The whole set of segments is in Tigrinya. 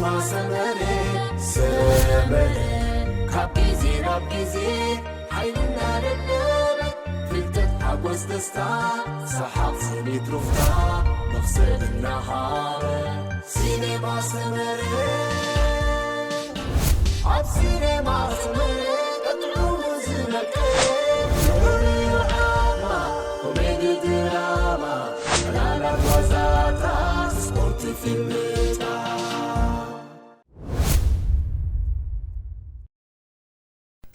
ሰመረ ሰመረ ካብ ግዜ ናብ ግዜ ሓይልና ደደበ ፍልጠት ሓጎስ ደስታ ሰሓቕ ስኒት ሩፍታ መኽሰብ እናሃበ ሲኔማ ሰመረ ኣብ ሲኔማ ሰመረ ቀጥዑ ዝነቀ ኮሜዲ ድራማ ዕላላት ዋዛታት ስፖርት ፊልምታት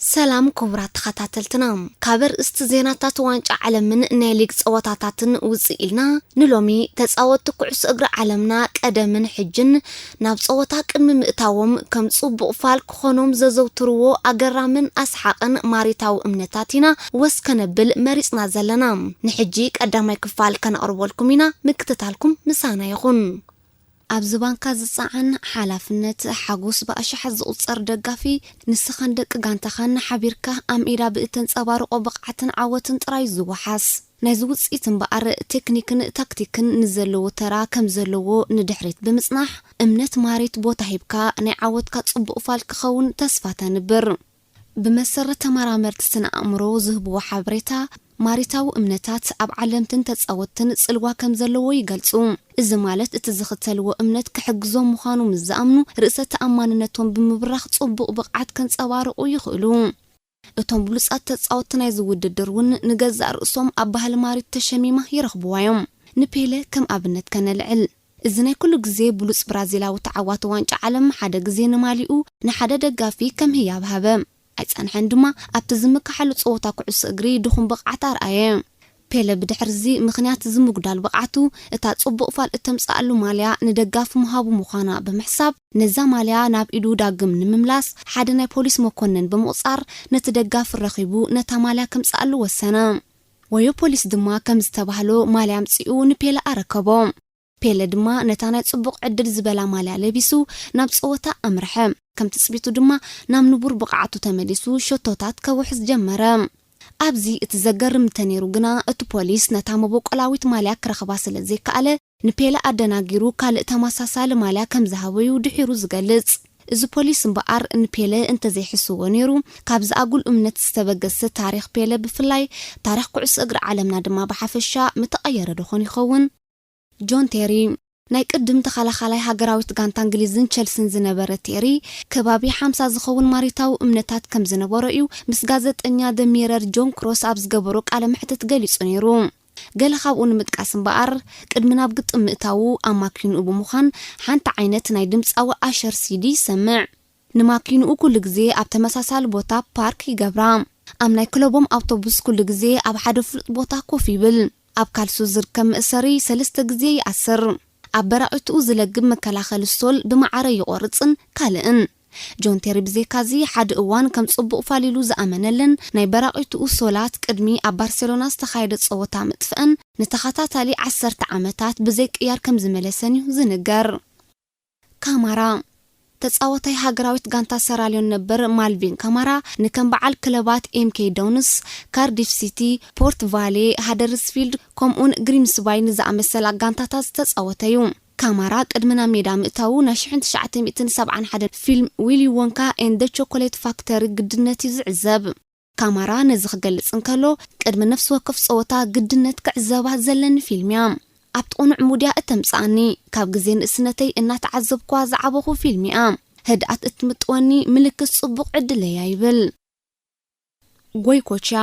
ሰላም ክቡራት ተኸታተልትና፣ ካብ ኣርእስቲ ዜናታት ዋንጫ ዓለምን ናይ ሊግ ጸወታታትን ውጽእ ኢልና፣ ንሎሚ ተጻወትቲ ኩዕሶ እግሪ ዓለምና ቀደምን ሕጅን ናብ ጸወታ ቅድሚ ምእታዎም ከም ጽቡቕ ፋል ክኾኖም ዘዘውትርዎ ኣገራምን ኣስሓቕን ማሪታዊ እምነታት ኢና ወስ ከነብል መሪጽና ዘለና። ንሕጂ ቀዳማይ ክፋል ከነቕርበልኩም ኢና፣ ምክትታልኩም ምሳና ይኹን። ኣብዚ ባንካ ዝጸዓን ሓላፍነት፣ ሓጎስ ብኣሽሓት ዝቑጸር ደጋፊ፣ ንስኻን ደቂ ጋንታኻን ሓቢርካ ኣብ ሜዳ ብእተንጸባርቖ ብቕዓትን ዓወትን ጥራይ ዝወሓስ። ናይዚ ውጽኢት እምበኣር፣ ቴክኒክን ታክቲክን ንዘለዎ ተራ ከም ዘለዎ ንድሕሪት ብምጽናሕ፣ እምነት ማሪት ቦታ ሂብካ፣ ናይ ዓወትካ ጽቡቕ ፋል ክኸውን ተስፋ ተንብር። ብመሰረት ተመራመርቲ ስነ ኣእምሮ ዝህብዎ ሓበሬታ፣ ማሪታዊ እምነታት ኣብ ዓለምትን ተጻወትትን ጽልዋ ከም ዘለዎ ይገልጹ። እዚ ማለት እቲ ዝኽተልዎ እምነት ክሕግዞም ምዃኑ ምስ ዝኣምኑ፣ ርእሰ ተኣማንነቶም ብምብራኽ ጽቡቕ ብቕዓት ከንጸባርቑ ይኽእሉ። እቶም ብሉጻት ተጻወትቲ ናይዚ ውድድር እውን ንገዛእ ርእሶም ኣብ ባህሊ ማሪት ተሸሚማ ይረኽብዋ እዮም። ንፔለ ከም ኣብነት ከነልዕል። እዚ ናይ ኩሉ ግዜ ብሉጽ ብራዚላዊ ተዓዋቲ ዋንጫ ዓለም ሓደ ግዜ ንማሊኡ ንሓደ ደጋፊ ከም ህያብ ሃበ። ኣይጸንሐን ድማ፣ ኣብቲ ዝምከሓሉ ጸወታ ኩዕሶ እግሪ ድኹም ብቕዓት ኣርኣየ። ፔለ ብድሕርዚ ምኽንያት እዚ ምጉዳል ብቕዓቱ፣ እታ ጽቡቕ ፋል እተምጽኣሉ ማልያ ንደጋፊ ምሃቡ ምዃና ብምሕሳብ፣ ነዛ ማልያ ናብ ኢዱ ዳግም ንምምላስ ሓደ ናይ ፖሊስ መኮነን ብምቑጻር፣ ነቲ ደጋፊ ረኺቡ ነታ ማልያ ከምጽኣሉ ወሰነ። ወዮ ፖሊስ ድማ ከም ዝተባህሎ ማልያ ኣምጺኡ ንፔለ ኣረከቦ። ፔለ ድማ ነታ ናይ ጽቡቕ ዕድል ዝበላ ማልያ ለቢሱ ናብ ጸወታ ኣምርሐ። ከም ትጽቢቱ ድማ ናብ ንቡር ብቕዓቱ ተመሊሱ ሸቶታት ከውሕዝ ጀመረ። ኣብዚ እቲ ዘገርም እንተነይሩ ግና፣ እቲ ፖሊስ ነታ መበቆላዊት ማልያ ክረኽባ ስለ ዘይከኣለ፣ ንፔለ ኣደናጊሩ ካልእ ተመሳሳሊ ማልያ ከም ዝሃበዩ ድሒሩ ዝገልጽ። እዚ ፖሊስ እምበኣር ንፔለ እንተዘይሕስዎ ነይሩ፣ ካብዚ ኣጉል እምነት ዝተበገሰ ታሪኽ ፔለ ብፍላይ፣ ታሪኽ ኩዕሶ እግሪ ዓለምና ድማ ብሓፈሻ ምተቐየረ ዶ ኾን ይኸውን? ጆን ቴሪ፣ ናይ ቅድም ተኸላኻላይ ሃገራዊት ጋንታ እንግሊዝን ቸልሲን ዝነበረ ቴሪ፣ ከባቢ ሓምሳ ዝኸውን ማሪታዊ እምነታት ከም ዝነበሮ እዩ ምስ ጋዜጠኛ The Mirror ጆን ክሮስ ኣብ ዝገበሮ ቃለ መሕትት ገሊጹ ነይሩ። ገለ ካብኡ ንምጥቃስ እምበኣር፣ ቅድሚ ናብ ግጥም ምእታዉ ኣማኪንኡ ብምዃን ሓንቲ ዓይነት ናይ ድምጻዊ ኣሸር ሲዲ ይሰምዕ። ንማኪንኡ ኩሉ ግዜ ኣብ ተመሳሳሊ ቦታ ፓርክ ይገብራ። ኣብ ናይ ክለቦም ኣውቶቡስ ኩሉ ግዜ ኣብ ሓደ ፍሉጥ ቦታ ኮፍ ይብል። ኣብ ካልሱ ዝርከብ መእሰሪ ሰለስተ ግዜ ይኣስር። ኣብ በራቒትኡ ዝለግብ መከላኸሊ ስቶል ብማዕረ ይቖርጽን ካልእን። ጆን ቴሪ ብዘይካዚ፣ ሓደ እዋን ከም ጽቡቕ ፋል ኢሉ ዝኣመነለን ናይ በራቒትኡ ስቶላት ቅድሚ ኣብ ባርሴሎና ዝተኻየደ ጸወታ ምጥፍአን ንተኸታታሊ ዓሰርተ ዓመታት ብዘይቅያር ከም ዝመለሰን እዩ ዝንገር። ካማራ። ተጻዋታይ ሃገራዊት ጋንታ ሰራልዮን ነበር ማልቪን ካማራ ንከም በዓል ክለባት ኤምኬ ዳውንስ፣ ካርዲፍ ሲቲ፣ ፖርት ቫሌ፣ ሃደርስፊልድ ከምኡን ግሪምስባይ ንዝኣመሰላ ጋንታታት ዝተጻወተ እዩ። ካማራ ቅድሚ ናብ ሜዳ ምእታዉ ናይ ሽሕን ትሽዓተ ሚእትን ሰብዓን ሓደን ፊልም ዊሊ ዎንካ ኤንድ ቸኮሌት ፋክተሪ ግድነት እዩ ዝዕዘብ። ካማራ ነዚ ክገልጽ እንከሎ፣ ቅድሚ ነፍሲ ወከፍ ጸወታ ግድነት ክዕዘባ ዘለኒ ፊልም እያ። ኣብቲ ቅኑዕ ሙድ እያ እተምጽኣኒ። ካብ ግዜ ንእስነተይ እናተዓዘብኳ ዝዓበኹ ፊልም እያ። ህድኣት እትምጥወኒ ምልክት ጽቡቕ ዕድለይ እያ ይብል። ጎይኮችያ።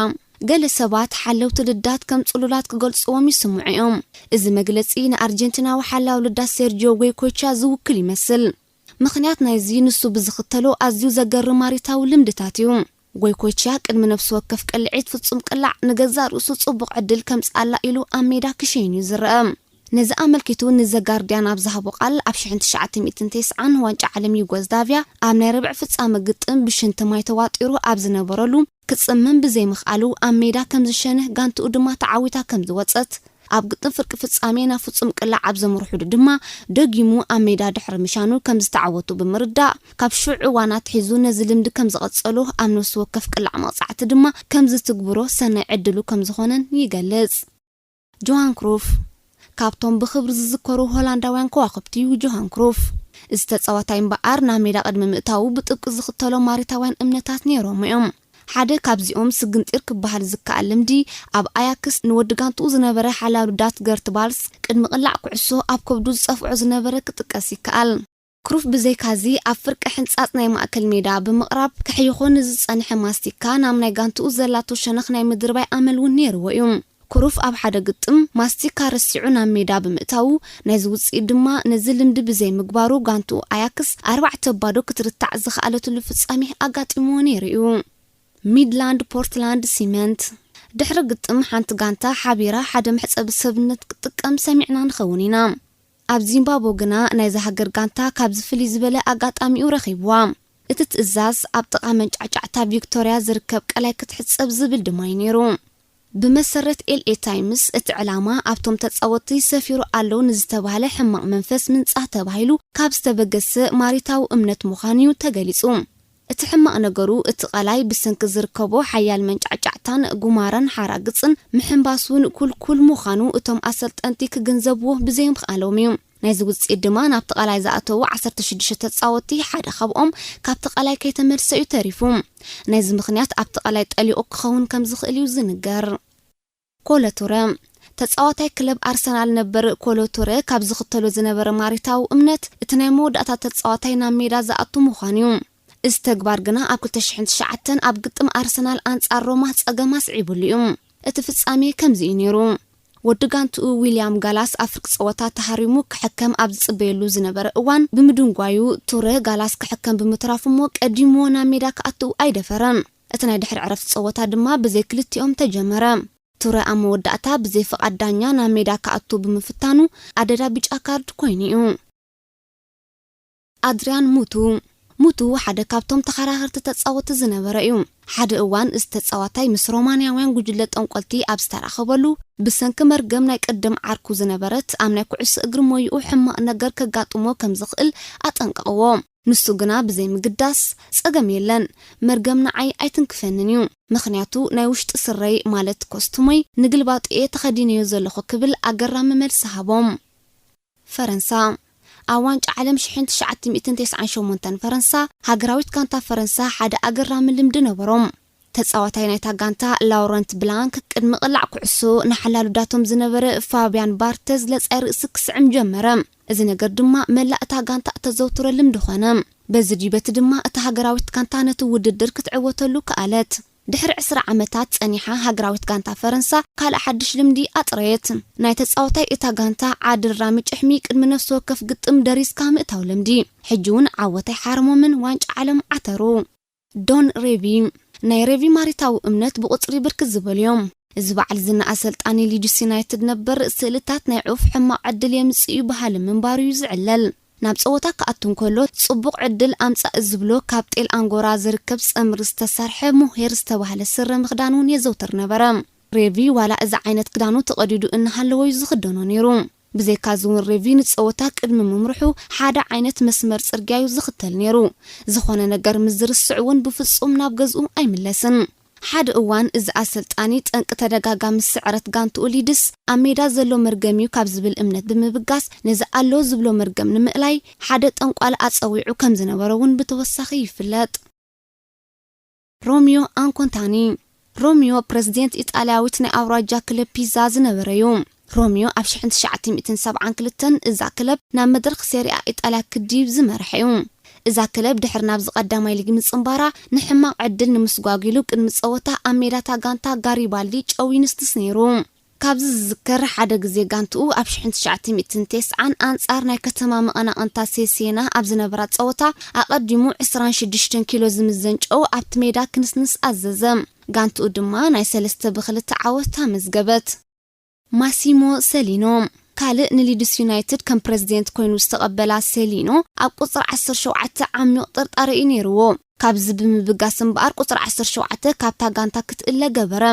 ገለ ሰባት ሓለውቲ ልዳት ከም ጽሉላት ክገልጽዎም ይስምዑ እዮም። እዚ መግለጺ ንኣርጀንቲናዊ ሓላው ልዳት ሴርጂዮ ጎይኮችያ ዝውክል ይመስል። ምኽንያት ናይዚ ንሱ ብዝኽተሎ ኣዝዩ ዘገርም ማሪታዊ ልምድታት እዩ። ጎይኮችያ ቅድሚ ነፍሲ ወከፍ ቅልዒት ፍጹም ቅላዕ ንገዛእ ርእሱ ጽቡቕ ዕድል ከምጽኣላ ኢሉ ኣብ ሜዳ ክሸይን እዩ ዝረአ። ነዚ ኣመልኪቱ ንዘ ጋርድያን ኣብ ዝሃቦ ቃል፣ ኣብ ሽሕን ትሽዓተ ሚእትን ተስዓን ዋንጫ ዓለም ዩጎዝላቭያ ኣብ ናይ ርብዒ ፍጻመ ግጥም ብሽንቲ ማይ ተዋጢሩ ኣብ ዝነበረሉ፣ ክጽመም ብዘይምኽኣሉ ኣብ ሜዳ ከም ዝሸንህ፣ ጋንትኡ ድማ ተዓዊታ ከም ዝወጸት፣ ኣብ ግጥም ፍርቂ ፍጻሜ ናብ ፍጹም ቅላዕ ኣብ ዘምርሑሉ ድማ ደጊሙ ኣብ ሜዳ ድሕሪ ምሻኑ ከም ዝተዓወቱ ብምርዳእ፣ ካብ ሽዑ እዋን ኣትሒዙ ነዚ ልምዲ ከም ዝቐጸሎ፣ ኣብ ነፍሲ ወከፍ ቅላዕ መቕጻዕቲ ድማ ከም ዝትግብሮ ሰናይ ዕድሉ ከም ዝኾነን ይገልጽ። ጆሃን ክሩፍ። ካብቶም ብኽብሪ ዝዝከሩ ሆላንዳውያን ከዋኽብቲ እዩ ጆሃን ክሩፍ። እዚ ተጻዋታይ እምበኣር ናብ ሜዳ ቅድሚ ምእታዉ ብጥብቂ ዝኽተሎም ማሪታውያን እምነታት ነይሮም እዮም። ሓደ ካብዚኦም ስግንጢር ክበሃል ዝከኣል ልምዲ፣ ኣብ ኣያክስ ንወዲ ጋንትኡ ዝነበረ ሓላሉ ዳትገርት ባልስ ቅድሚ ቅላዕ ኩዕሶ ኣብ ከብዱ ዝጸፍዖ ዝነበረ ክጥቀስ ይከኣል። ክሩፍ ብዘይካዚ ኣብ ፍርቂ ሕንጻጽ ናይ ማእከል ሜዳ ብምቕራብ ከሕይኾ ንዝጸንሐ ማስቲካ ናብ ናይ ጋንትኡ ዘላቶ ሸነኽ ናይ ምድርባይ ኣመል እውን ነይርዎ እዩ። ክሩፍ ኣብ ሓደ ግጥም ማስቲካ ረሲዑ ናብ ሜዳ ብምእታዉ፣ ናይዚ ውጽኢት ድማ ነዚ ልምዲ ብዘይምግባሩ ጋንትኡ ኣያክስ ኣርባዕተ ባዶ ክትርታዕ ዝኸኣለትሉ ፍጻሜ ኣጋጢምዎ ነይሩ እዩ። ሚድላንድ ፖርትላንድ ሲመንት። ድሕሪ ግጥም ሓንቲ ጋንታ ሓቢራ ሓደ መሕጸቢ ሰብነት ክትጥቀም ሰሚዕና ንኸውን ኢና። ኣብ ዚምባብወ ግና ናይዛ ሃገር ጋንታ ካብዚ ፍልይ ዝበለ ኣጋጣሚኡ ረኺብዋ። እቲ ትእዛዝ ኣብ ጥቓ መንጫዕጫዕታ ቪክቶርያ ዝርከብ ቀላይ ክትሕጸብ ዝብል ድማ እዩ ነይሩ። ብመሰረት ኤልኤ ታይምስ፣ እቲ ዕላማ ኣብቶም ተጻወትቲ ሰፊሩ ኣሎ ንዝተባህለ ሕማቕ መንፈስ ምንጻህ ተባሂሉ ካብ ዝተበገሰ ማሪታዊ እምነት ምዃኑ እዩ ተገሊጹ። እቲ ሕማቕ ነገሩ፣ እቲ ቀላይ ብሰንኪ ዝርከቦ ሓያል መንጫዕጫዕታን ጉማረን ሓራግጽን ምሕንባሱን ኩልኩል ምዃኑ እቶም ኣሰልጠንቲ ክግንዘብዎ ብዘይምኽኣሎም እዩ። ናይዚ ውጽኢት ድማ ናብቲ ቀላይ ዝኣተዉ ዓሰርተ ሽዱሽተ ተጻወትቲ ሓደ ካብኦም ካብቲ ቀላይ ከይተመልሰ እዩ ተሪፉ። ናይዚ ምኽንያት ኣብቲ ቀላይ ጠሊቑ ክኸውን ከም ዝኽእል እዩ ዝንገር። ኮሎ ቱረ። ተጻዋታይ ክለብ ኣርሰናል ነበር ኮሎ ቱረ ካብ ዝኽተሎ ዝነበረ ማሪታዊ እምነት እቲ ናይ መወዳእታ ተጻዋታይ ናብ ሜዳ ዝኣቱ ምዃኑ እዩ። እዚ ተግባር ግና ኣብ ክልተ ሽሕን ትሽዓተን ኣብ ግጥም ኣርሰናል ኣንጻር ሮማ ጸገም ኣስዒቡሉ እዩ። እቲ ፍጻሜ ከምዚ እዩ ነይሩ። ወዲ ጋንትኡ ዊልያም ጋላስ ኣብ ፍርቂ ጸወታ ተሃሪሙ ክሕከም ኣብ ዝጽበየሉ ዝነበረ እዋን ብምድንጓዩ፣ ቱረ ጋላስ ክሕከም ብምትራፉ እሞ ቀዲምዎ ናብ ሜዳ ክኣትው ኣይደፈረን። እቲ ናይ ድሕሪ ዕረፍቲ ጸወታ ድማ ብዘይ ክልቲኦም ተጀመረ። ቱረ ኣብ መወዳእታ ብዘይ ፍቓድ ዳኛ ናብ ሜዳ ክኣቱ ብምፍታኑ ኣደዳ ቢጫ ካርድ ኮይኑ እዩ። ኣድሪያን ሙቱ። ሙቱ ሓደ ካብቶም ተኸራኸርቲ ተጻወቲ ዝነበረ እዩ። ሓደ እዋን እዚ ተጻዋታይ ምስ ሮማንያውያን ጉጅለ ጠንቆልቲ ኣብ ዝተራኸበሉ፣ ብሰንኪ መርገም ናይ ቅድም ዓርኩ ዝነበረት ኣብ ናይ ኩዕሶ እግሪ ሞይኡ ሕማቕ ነገር ከጋጥሞ ከም ዝኽእል ኣጠንቀቕዎ። ንሱ ግና ብዘይ ምግዳስ፣ "ጸገም የለን፣ መርገም ንዓይ ኣይትንክፈንን እዩ፣ ምኽንያቱ ናይ ውሽጢ ስረይ ማለት ኮስቱመይ ንግልባጡ እየ ተኸዲነዮ ዘለኹ" ክብል ኣገራሚ መልሲ ሃቦም። ፈረንሳ። ኣብ ዋንጫ ዓለም ሽሕን ትሽዓተ ሚእትን ተስዓን ሸሞንተን ፈረንሳ፣ ሃገራዊት ጋንታ ፈረንሳ ሓደ ኣገራሚ ልምዲ ነበሮም። ተጻዋታይ ናይታ ጋንታ ላውረንት ብላንክ ቅድሚ ቅላዕ ኩዕሶ ንሓላሉ ዳቶም ዝነበረ ፋብያን ባርተዝ ለጻይ ርእሲ ክስዕም ጀመረ። እዚ ነገር ድማ መላእ እታ ጋንታ እተዘውትሮ ልምዲ ኾነ። በዚ ድዩ በቲ ድማ እታ ሃገራዊት ጋንታ ነቲ ውድድር ክትዕወተሉ ከኣለት። ድሕሪ ዕስራ ዓመታት ጸኒሓ ሃገራዊት ጋንታ ፈረንሳ ካልእ ሓድሽ ልምዲ ኣጥረየት። ናይ ተጻዋታይ እታ ጋንታ ዓዲ ራሚ ጭሕሚ ቅድሚ ነፍሲ ወከፍ ግጥም ደሪስካ ምእታው ልምዲ። ሕጂ እውን ዓወት ኣይሓረሞምን ዋንጫ ዓለም ዓተሩ። ዶን ሬቪ። ናይ ሬቪ ማሪታዊ እምነት ብቑጽሪ ብርክት ዝበሉ እዮም። እዚ በዓል ዝና ኣሰልጣኒ ሊድስ ዩናይትድ ነበር ስእልታት ናይ ዑፍ ሕማቕ ዕድል የምጽእ እዩ በሃሊ ምንባሩ እዩ ዝዕለል። ናብ ጸወታ ክኣቱ እንከሎ ጽቡቕ ዕድል ኣምጻእ ዝብሎ ካብ ጤል ኣንጎራ ዝርከብ ጸምሪ ዝተሰርሐ ሞሄር ዝተባህለ ስረ ምኽዳን እውን የዘውትር ነበረ። ሬቪ ዋላ እዚ ዓይነት ክዳኑ ተቐዲዱ እናሃለወ እዩ ዝኽደኖ ነይሩ። ብዘይካዚ እውን ሬቪ ንጸወታ ቅድሚ ምምርሑ ሓደ ዓይነት መስመር ጽርግያ እዩ ዝኽተል ነይሩ። ዝኾነ ነገር ምስ ዝርስዕ እውን ብፍጹም ናብ ገዝኡ ኣይምለስን። ሓደ እዋን እዚ ኣሰልጣኒ ጠንቂ ተደጋጋሚ ስዕረት ጋንትኡ ሊድስ ኣብ ሜዳ ዘሎ መርገም እዩ ካብ ዝብል እምነት ብምብጋስ ነዚ ኣሎ ዝብሎ መርገም ንምእላይ ሓደ ጠንቋል ኣጸዊዑ ከም ዝነበረ እውን ብተወሳኺ ይፍለጥ። ሮሚዮ ኣንኮንታኒ። ሮሚዮ ፕረዚደንት ኢጣልያዊት ናይ ኣውራጃ ክለብ ፒዛ ዝነበረ እዩ። ሮሚዮ ኣብ ሽሕን ትሽዓተ ሚእትን ሰብዓን ክልተን እዛ ክለብ ናብ መድረኽ ሴሪኣ ኢጣልያ ክድይብ ዝመርሐ እዩ። እዛ ክለብ ድሕሪ ናብዚ ቀዳማይ ሊግ ምጽንባራ ንሕማቕ ዕድል ንምስጓግ ኢሉ ቅድሚ ጸወታ ኣብ ሜዳታ ጋንታ ጋሪባልዲ ጨው ይንስንስ ነይሩ። ካብዚ ዝዝከር ሓደ ግዜ ጋንትኡ ኣብ ሽሕን ትሽዓተ ሚእትን ተስዓን ኣንጻር ናይ ከተማ መቐናቕንታ ሴሴና ኣብ ዝነበራ ጸወታ ኣቐዲሙ ዕስራን ሽዱሽተን ኪሎ ዝምዘን ጨው ኣብቲ ሜዳ ክንስንስ ኣዘዘ። ጋንትኡ ድማ ናይ ሰለስተ ብክልተ ዓወት ኣመዝገበት። ማሲሞ ሰሊኖ። ካልእ ንሊድስ ዩናይትድ ከም ፕረዚደንት ኮይኑ ዝተቐበላ ሰሊኖ፣ ኣብ ቁጽሪ ዓሰርተ ሸውዓተ ዓሚቕ ጥርጣረ እዩ ነይርዎ። ካብዚ ብምብጋስ እምበኣር ቁጽሪ ዓሰርተ ሸውዓተ ካብታ ጋንታ ክትእለ ገበረ።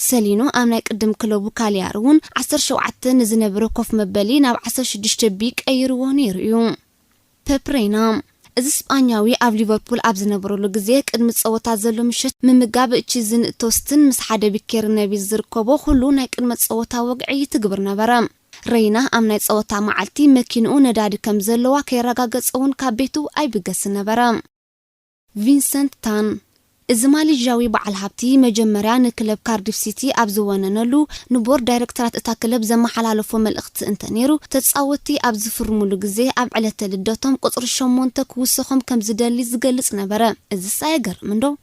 ሰሊኖ ኣብ ናይ ቅድም ክለቡ ካሊያሪ እውን ዓሰርተ ሸውዓተ ንዝነበረ ኮፍ መበሊ ናብ ዓሰርተ ሽዱሽተ ቢ ቀይርዎ ነይሩ እዩ። ፔፕ ሬና። እዚ ስጳኛዊ ኣብ ሊቨርፑል ኣብ ዝነበረሉ ግዜ ቅድሚ ጸወታ ዘሎ ምሸት ምምጋብ ቺዝን ቶስትን ምስ ሓደ ቢኬሪ ነቢዝ ዝርከቦ ኩሉ ናይ ቅድመ ጸወታ ወግዒ ይትግብር ነበረ። ረይና ኣብ ናይ ጸወታ መዓልቲ መኪንኡ ነዳዲ ከም ዘለዋ ከየረጋገጸ እውን ካብ ቤቱ ኣይብገስን ነበረ። ቪንሰንት ታን፣ እዚ ማሌዥያዊ በዓል ሃብቲ፣ መጀመርያ ንክለብ ካርዲፍ ሲቲ ኣብ ዝወነነሉ፣ ንቦርድ ዳይረክተራት እታ ክለብ ዘመሓላለፎ መልእኽቲ እንተ ነይሩ፣ ተጻወትቲ ኣብ ዝፍርሙሉ ግዜ ኣብ ዕለተ ልደቶም ቁጽሪ ሸሞንተ ክውሰኾም ከም ዝደሊ ዝገልጽ ነበረ። እዝስ ኣየገርምን ዶ?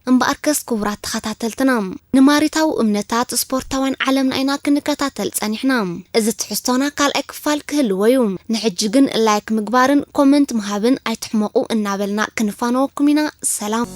እምበኣርከስ ክቡራት ተኸታተልትና፣ ንማሪታዊ እምነታት ስፖርታውያን ዓለምና ኢና ክንከታተል ጸኒሕና። እዚ ትሕዝቶና ካልኣይ ክፋል ክህልዎ እዩ። ንሕጂ ግን ላይክ ምግባርን ኮመንት ምሃብን ኣይትሕመቑ እናበልና ክንፋነወኩም ኢና። ሰላም።